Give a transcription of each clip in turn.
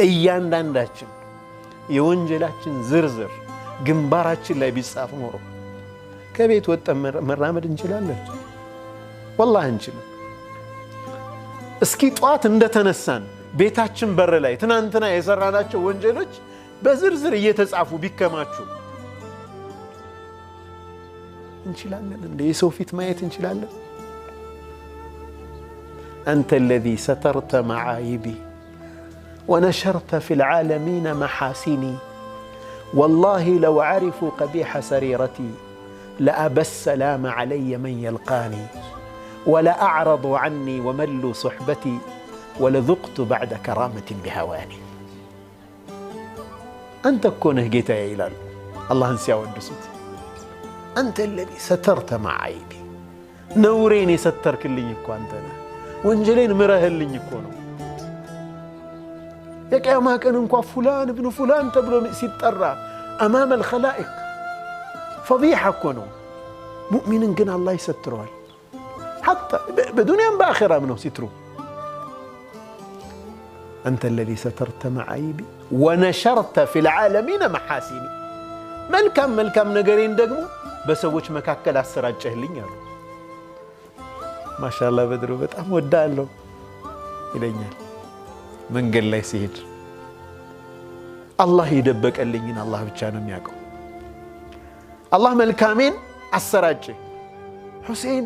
እያንዳንዳችን የወንጀላችን ዝርዝር ግንባራችን ላይ ቢጻፍ ኖሮ ከቤት ወጥተን መራመድ እንችላለን? ወላሂ አንችልም። እስኪ ጧት እንደተነሳን ቤታችን በር ላይ ትናንትና የሰራናቸው ወንጀሎች በዝርዝር እየተጻፉ ቢከማቹ እንችላለን? እንደ የሰው ፊት ማየት እንችላለን? أنت الذي سترت معايبي ونشرت في العالمين محاسني والله لو عرفوا قبيح سريرتي لأبى السلام علي من يلقاني ولأعرضوا عني وملوا صحبتي ولذقت بعد كرامة بهواني። አንተ እኮ ነህ ጌታዬ ይላሉ አላህን ሲያወድሱት። أنت الذي سترت معايبي፣ ነውሬን የሰተርክልኝ እኮ አንተ ነህ። ወንጀሌን ምረህልኝ እኮ ነው። የቅያማ ቀን እንኳ فلان ابن فلان ተብሎ ሲጠራ أمام الخلائق فضيحة እኮ ነው። ሙእሚንን ግን አላህ ይሰትረዋል። حتى በዱንያም በአኼራም ነው ሲትሩ። أنت الذي سترت معايبي ونشرت في العالمين محاسني፣ መልካም መልካም ነገሬን ደግሞ በሰዎች መካከል አሰራጨህልኝ አሉ። ማሻላ በድሮ በጣም ወዳለሁ ይለኛል መንገድ ላይ ሲሄድ። አላህ የደበቀልኝን አላህ ብቻ ነው የሚያውቀው። አላህ መልካሜን አሰራጨ። ሁሴን፣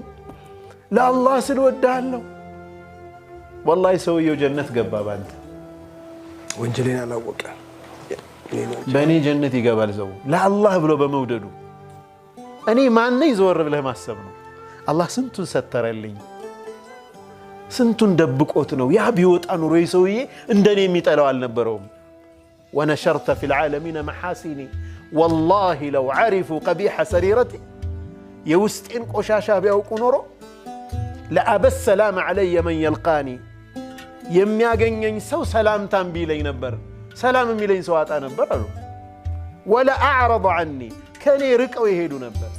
ለአላህ ስል ወድሃለሁ። ወላሂ ሰውየው ጀነት ገባ ባንተ። ወንጀሌን አላወቀ። በእኔ ጀነት ይገባል ሰው ለአላህ ብሎ በመውደዱ። እኔ ማነኝ ዘወር ብለህ ማሰብ ነው። አላህ ስንቱን ሰተረልኝ፣ ስንቱን ደብቆት ነው። ያ ቢወጣ ኑሮ ሰውዬ እንደኔ የሚጠላው አልነበረውም። ونشرت في العالمين محاسني والله لو عرفوا قبيح سريرتي፣ የውስጤን ቆሻሻ ቢያውቁ ኖሮ لأبى السلام علي من يلقاني፣ የሚያገኘኝ ሰው ሰላምታን ቢለኝ ነበር፣ ሰላም የሚለኝ ሰው አጣ ነበር አሉ። ولأعرضوا عني፣ ከእኔ ርቀው የሄዱ ነበር፣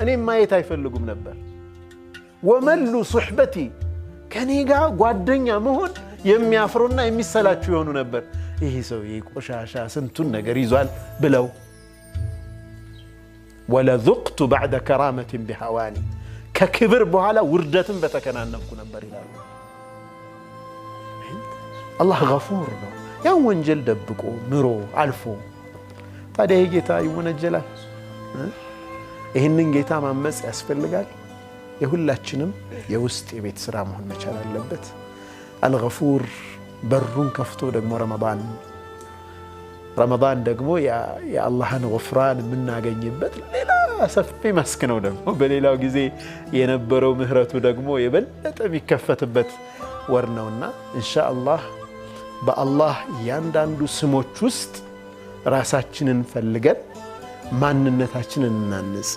እኔም ማየት አይፈልጉም ነበር። وملوا صحبتي፣ ከእኔ ጋር ጓደኛ መሆን የሚያፍሩና የሚሰላቹ የሆኑ ነበር። ይህ ሰውዬ ቆሻሻ ስንቱን ነገር ይዟል ብለው። ولذقت بعد كرامة بهواني፣ ከክብር በኋላ ውርደትን በተከናነብኩ ነበር ይላሉ። አላህ ገፉር ነው። ያን ወንጀል ደብቆ ምሮ አልፎ፣ ታዲያ ይህ ጌታ ይወነጀላል? ይህንን ጌታ ማመፅ ያስፈልጋል? የሁላችንም የውስጥ የቤት ስራ መሆን መቻል አለበት። አልገፉር በሩን ከፍቶ ደግሞ ረመዳን፣ ረመዳን ደግሞ የአላህን ጉፍራን የምናገኝበት ሌላ ሰፊ መስክ ነው። ደግሞ በሌላው ጊዜ የነበረው ምህረቱ ደግሞ የበለጠ የሚከፈትበት ወር ነውና ኢንሻ አላህ በአላህ እያንዳንዱ ስሞች ውስጥ ራሳችንን ፈልገን ማንነታችንን እናንጽ።